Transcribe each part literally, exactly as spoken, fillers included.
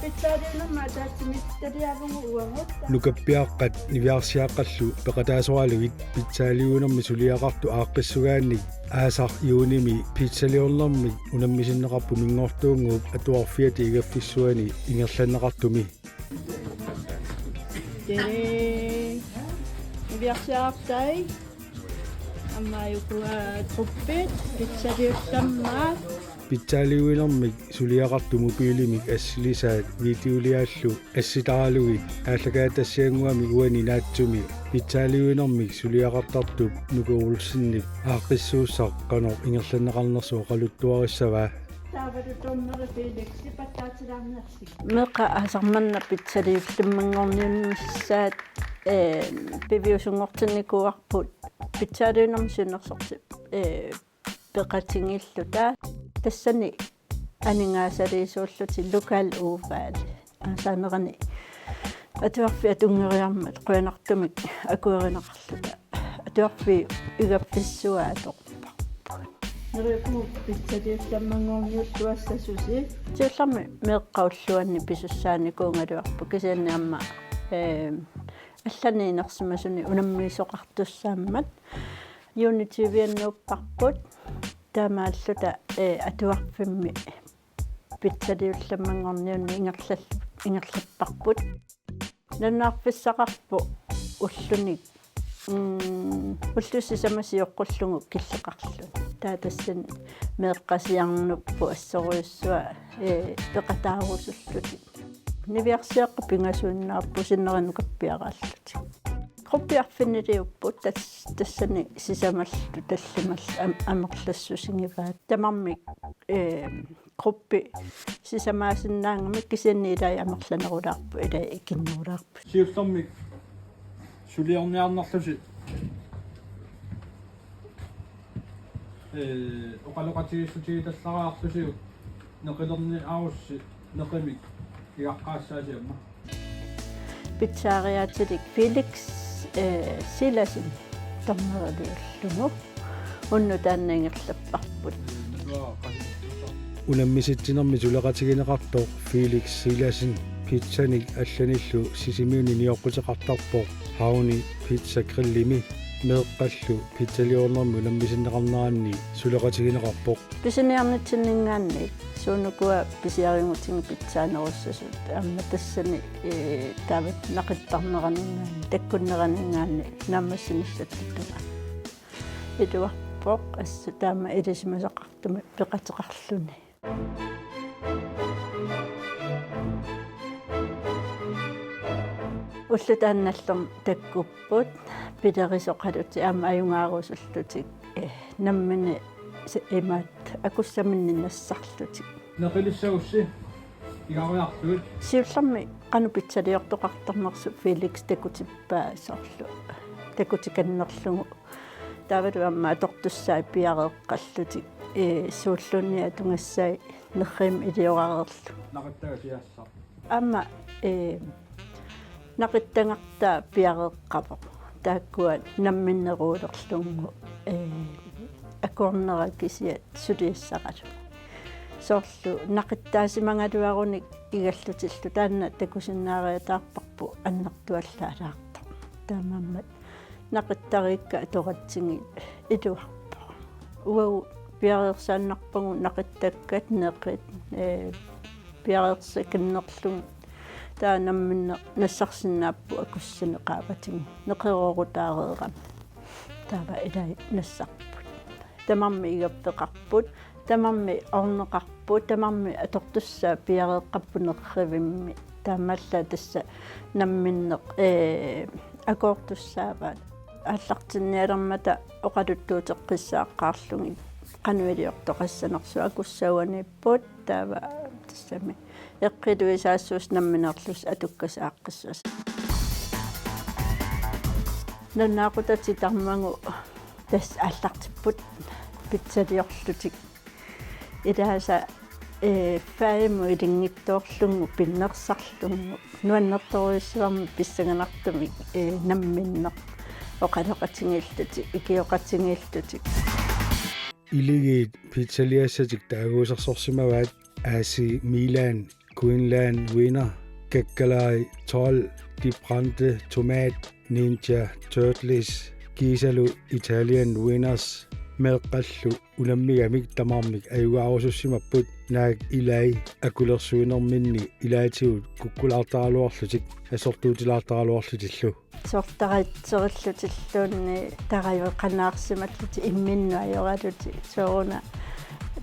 Pitsaaliunermi ataatsimiititaliaavugut uagut. Nukappiaqqat niviarsiaqqallu peqataasoralugit pitsaaliuinermi suliaqartut aaqqissugaannik aasaq juunimi pitsaliornermik unammisinneqarput Minngortuunnguup Atuarfiata igaffissuani ingerlanneqartumi. Tee. Niviarsiartai. Aamma ukua gruppit pitsaliullammaat. Pitsaaliuinermik suliaqartut mobilimik assilisaat videoliaallu assitaralugit aallakaatitassiannguamik uani naatsumi pitsaaliuinermik suliaqartartup Nuka Olsenip aaqqissuussaq qanoq ingerlanneqarnersoq oqaluttuarissavaa. Taavalu dommeri Felix pattaatilaarnersi. Meeqqat aasaq manna pitsaliullammanngorniunnissaat, ee, piviusunngortinnikuuarput pitsaaliuinermik siunnersortip, ee, peqatigiilluta. Tassani aningaasaliisuullutik lokaludvalg. Aasaanerani atuarfiata tunngeriarmat qujanartumik akuerineqarluta. Atuarfiup igaffissuani atorparput. Neriuppugut pitsaliullammanngorniulluassasusi. Siullermik meeqqat ulluanni pisussaanikuugaluarput kisianni aamma, ee, allanik inersimasuni unammisoqartussaammat. Unity-viannuupparput taamaalluta, ee, atuarfimmi pitsaliullammanngorniunneq ingerlal-, ingerlapparput. Nalunaarfissaqarpoq ullunik, mm, ullut sisamat sioqqullugu killeqarluni. Taava tassani meeqqat siarnerput assorujussuaq, ee, peqataarusullutik. Niviarsiaqqat pingasuinnaapput sinneri nukappiaraallutik. Gruppi arfiniliupput tas-, tassani sisamallu tallimallu am-, amerlassusigivaat. Tamarmik, ee, gruppi sisamaasinnaagami kisianni ilai amerlanerulaarput, ilai ikinnerulaarput. Siullermik suliorniarnerlusi, ee, oqaloqatigiissutigitallariarlusiuk neqilerniarussi neqimik igaqqaassaasi aamma. Pitsaariaatilik Felix, ee, Silassen dommeriliullugu unnuk taanna ingerlapparput. Unammisitsinermi suleqatigineqartoq Felix Silassen pizzanik allanillu Sisimiuni nioqquteqartarpoq Havni Pizza Grillimi meeqqallu pizzaliornermi unammisinneqarneranni suleqatigineqarpoq. Pisiniarnitsinninngaanniit suunukua pisiarigutigu pitsaanerussasut aamma tassani, ee, taava naqittarneraninngaanniit takkunneraninngaanniit naammassinissatsinnut. Iluarpoq assut taama ilisimasaqartumik peqateqarluni. Ulloq taanna nallermi takkupput, pilerisoqalutik aamma ajugaarusullutik, ee, namminneq se-, imaattoq akussaminnik nassarlutik. Neqilissagussi igarujartuit. Siullermik qanoq pizzaliortoqartarnersoq Felix takutippaa soorlu takutikannerlugu. Taavalu aamma atortussaat piareeqqallutik, ee, suulluunniit atugassai nerrivimmi iliorareerlugit. Naqittagaq siassaq. Aamma, ee, naqittagartaa piareeqqavoq. Taakkua namminneruulerlugit, ee, akornera kisiat suliassaralugu. Soorlu naqittaasimagaluarunik igallutillu taanna takusinnaariataarparput annertuallaalaartoq. Taamaammat naqittariikkat atoratsigit iluarpoq. Uagut piareersaannarpagut naqittakkat neqit, ee, piareersakinnerlugit. Taava namminneq nassarsinnaapput akussanik qaavatigut neqeroorutaareerami. Taava ilai nassarput. Tamarmik igaffeqarput, tamarmik orneqarput, tamarmik atortussaat piareeqqapput nerrivimmi. Taamaallaat tassa namminneq, ee, akoortussaavaat. Aallartinnialermata oqaluttuuteqqissaaqqaarlugit qanoq iliortoqassanersoq akussaguaniipput taava tassami eqqiluisaassuusi namminerlusi atukkasaaqqissuasi. Nalunaaqutaq titarmagu tassa aallartipput pizzaliorlutik. Ilaasa, ee, fagimut ilinngitsoorlugu pinnersarlugu nuannertorujussuarmik pissanganartumik, ee, namminneq oqaloqatigiillutik, ikioqatigiillutik. Iligiit pizzaliassatik taaguusersorsimavaat A C Milan Greenland Wiener, Kakkalai Tolv, De Brændte Tomat, Ninja Turtles, kiisalu Italian Wieners, meeqqallu unammigamik tamarmik ajugaarusussimapput, naak ilai akulersuinerminni ilaatigut kukkulaartaraluarlutik assortuutilaartaraluarlutillu. Soorlu taratserillutilluunniit tarajueqanaarsimallutik imminnut ajoralutik, sooruna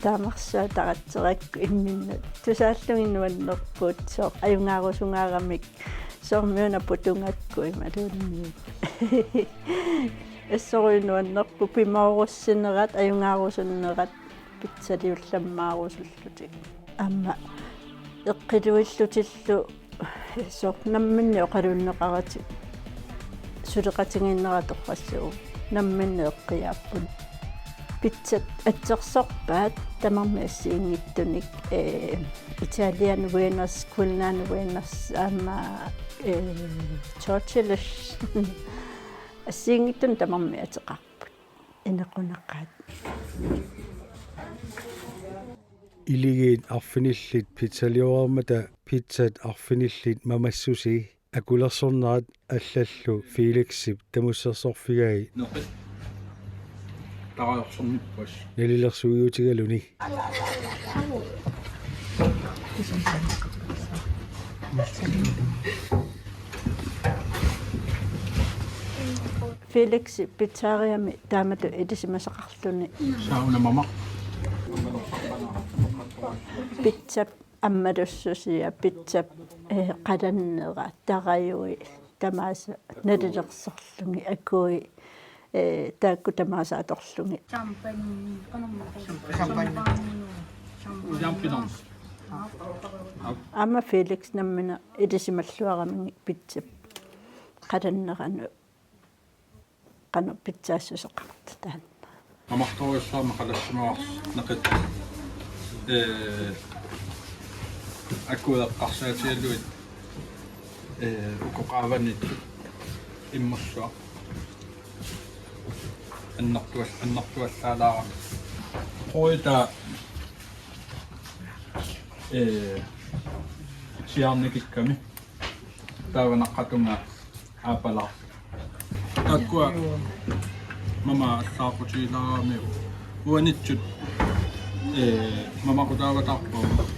taamarsuaq taratserakku imminnut tusaallugit nuannerput, sooq ajugaarusugaaramik soormiuna putugakku imaluunniit. Assorujuk nuannerput pimoorussinerat, ajugaarusunnerat, pitsaliullammaarusullutik. Aamma eqqiluillutillu sooq namminneq oqalunneqaratik suleqatigiinnerat torrassuuvoq, namminneq eqqiaapput. Pitsat atsersorpaat tamarmik assigiinngitsunik, ee, Italian Wieners, Greenland Wieners aamma, ee, Tortillas. Assigiinngitsunik tamarmik ateqarput. Inequnaqaat. Iligiit arfinillit pizzalioreermata pizzat arfinillit mamassusii akulersornerat allallu Felixip tamussersorfigai. Neqit. Tarajorsornippas. Nalilersuiutigaluni. Felix pizzeriami taamatut ilisimasaqarluni. Sauna mama. Pizzap ammalussusia, pizzap, eh, qalannera, tarajui, tamaasa nalilersorlugit, akui, eh, taakku tamaasa atorlugit. Champagne, qanormaa. Champagne. Champagne. Champignons. Aamma Felix nammineq ilisimalluaramigit pizzap qalanneranut qanoq pitsaassuseqartoq taanna. Mamartorujussuarmik qalassimavara neqit, ee, akui eqqarsaatigalugit, ee, uku qaavanit immussuaq. Annertual-, annertuallaalaarami. Qoita, ee, siarnikikkami. Taava naqqatunga aappalaarpoq. Taakkua mama allaaqutigilaarami uanitsut, ee, mamaqutaavataarput.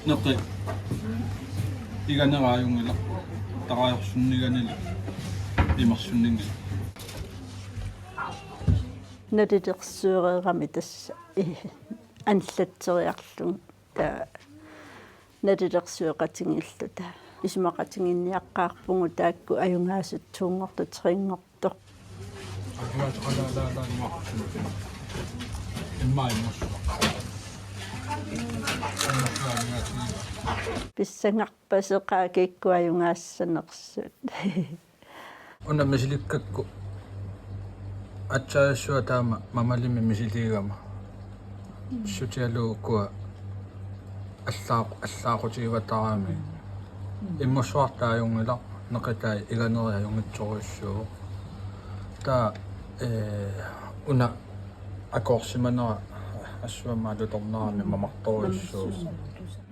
Neqi iganera ajunngilaq, tarajorsunniganilu imersunninngilaq. Nalilersuereerami tassa, ee, annallatseriarlugu. Taava nalilersueqatigiilluta isumaqatigiinniaqqaarpugut taakku ajugaasut toonngortoq, trinngortoq. Pissangarpaseqaat kikkut ajugaassanersut. Una misilikkakku aatsaat assut taama mamalimi misiligama. Sutialuukua allaaq-, allaaqutigivatarami. Immussuartaa ajunngilaq, neqitai iganeri ajunngitsorujussuuvoq. Taava, ee, una akoorsimanera assut aamma alutornerami mamartorujussuuvoq.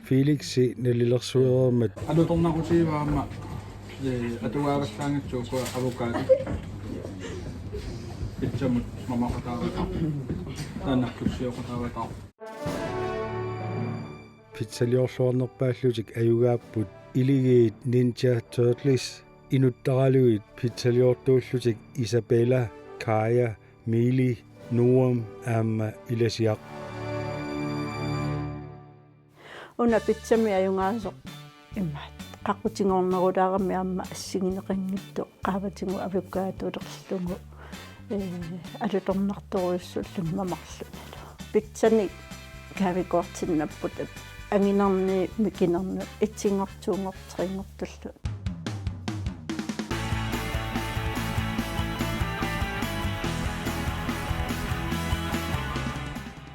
Felixi nalilersuereermat. Alutornaqutigivaat aamma, ee, atugaavallaanngitsoq ukua avocado. Pizzamut mamaqutaavataa. Taanna tussioqutaavataa. Pizzaliorluarnerpaallutik ajugaapput iligiit Ninja Turtles, inuttaralugit pizzaliortuullutik Isabella, Kaja, Mili, Noam aamma Ilasiaq. Una pizzami ajugaasoq imaat. Qaqutigoornerulaarami aamma assigineqanngitsoq qaavatigut avocadolerlugu, ee, alutornartorujussuulluni mamarlunilu. Pizzanik gavekort-innapput anginerniit mikinernut etsinngortoq, toonngortoq, trinngortullu.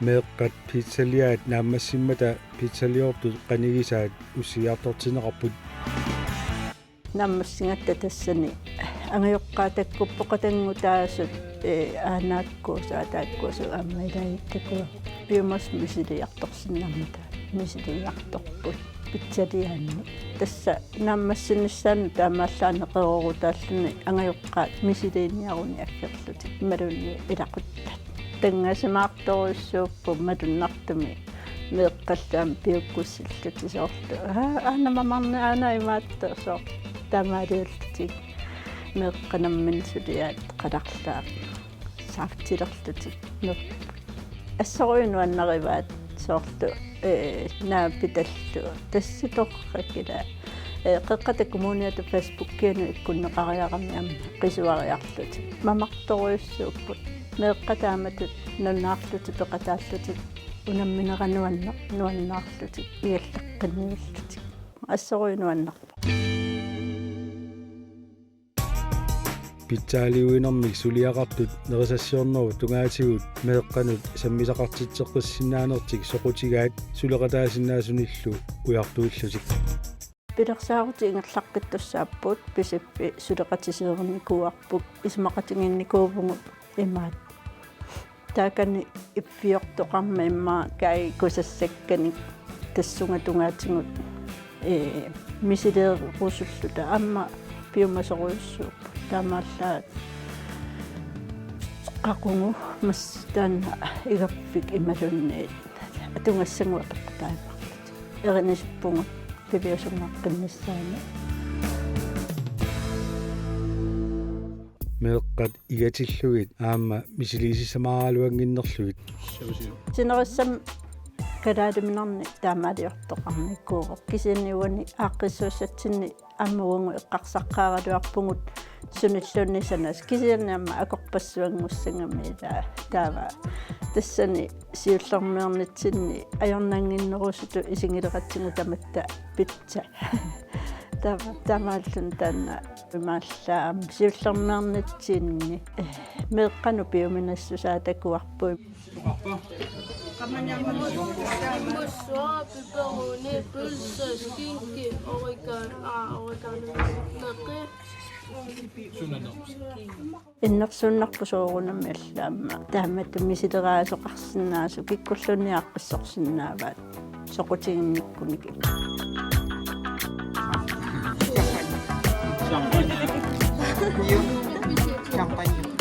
Meeqqat pizzaliaat naammassimmata pizzaliortut qanigisaat ussiiartortinneqarput. Naammassigatta tassani angajoqqaat takkuppoq qatanngutaasut, ee, aanaakkuusut, aataakkuusut aamma ilagiit takuagut. Piumasumik misiliartorsinnaammata. misiliiartorput pitsaliaanni. Tassa naammassinissaanut taamaallaat neqeroorutaalluni angajoqqaat misiliiniaruni aggerlutik imaluunniit ilaquttat. Tangasimaartorujussuupput malunnartumik meeqqallu aamma piukkussillutik soorlu. Aa, aana mamarneq aana imaattoq soorlu. Taamaaliullutik meeqqat namminneq suliaat qalarlaaq saaffilerlutik meeqqat. Assorujuk nuannarivaat soorlu, ee, naapitallu tassa torrak ila. Ee, Qeqqata Kommuniata Facebookianut ikkunneqariarami aamma qisuariarlutik. Mamartorujussuupput. Meeqqat taamatut nuannaarlutik peqataallutik unamminerat nuanneq nuannaarlutik igallaqqinniullutik. Assorujuk nuannerpoq. Pitsaaliuinermik suliaqartut nerisassiornerup tungaatigut meeqqanut sammisaqartitseqqissinnaanertik soqutigaat suleqataasinnaasunillu ujartuillutik. Pilersaarutit ingerlaqqittussaapput, Pisippi suleqatiserinikuuarput, isumaqatigiinnikuuvugut imaat. Taakani iffiortoqarmat immaqa kai kusassakkanik tassunga tungaatigut, ee, misileerusulluta aamma piumasorujussuupput. Taamaallaat qaqugu massa taanna igaffik imaluunniit atugassagut apeqqutaajumaarlutik. Erinisuppugut piviusunngeqqinnissaanut. Meeqqat igatillugit aamma misiliisisamaaraluannginnerlugit. Sinerissami kalaaliminarni taamaaliortoqarnikuuvoq. Kisianni uani aaqqissuussatsinni aamma uagut eqqarsaqqaaraluarpugut sunilluunniit sanasoq. Kisianni aamma akorpassuanngussagami ilaa taava. Tassani siullermeernitsinni ajornannginnerusutut isigileqatigut tamatta pitsa. Taava, taamaalluni taanna imaallaat aamma siullermeernitsinni, ee, meeqqanut piuminassusaa takuarput. Hummus, sua, pepperoni, pølse, skinke, oregan-, aa, oregano, meqi. Innersuunnarpoq soorunami alla aamma. Taamatut misileraasoqarsinnaasoq kikkulluunniit aaqqissorsinnaavaat soqutiginnikkunikut. Champagne. Champagne.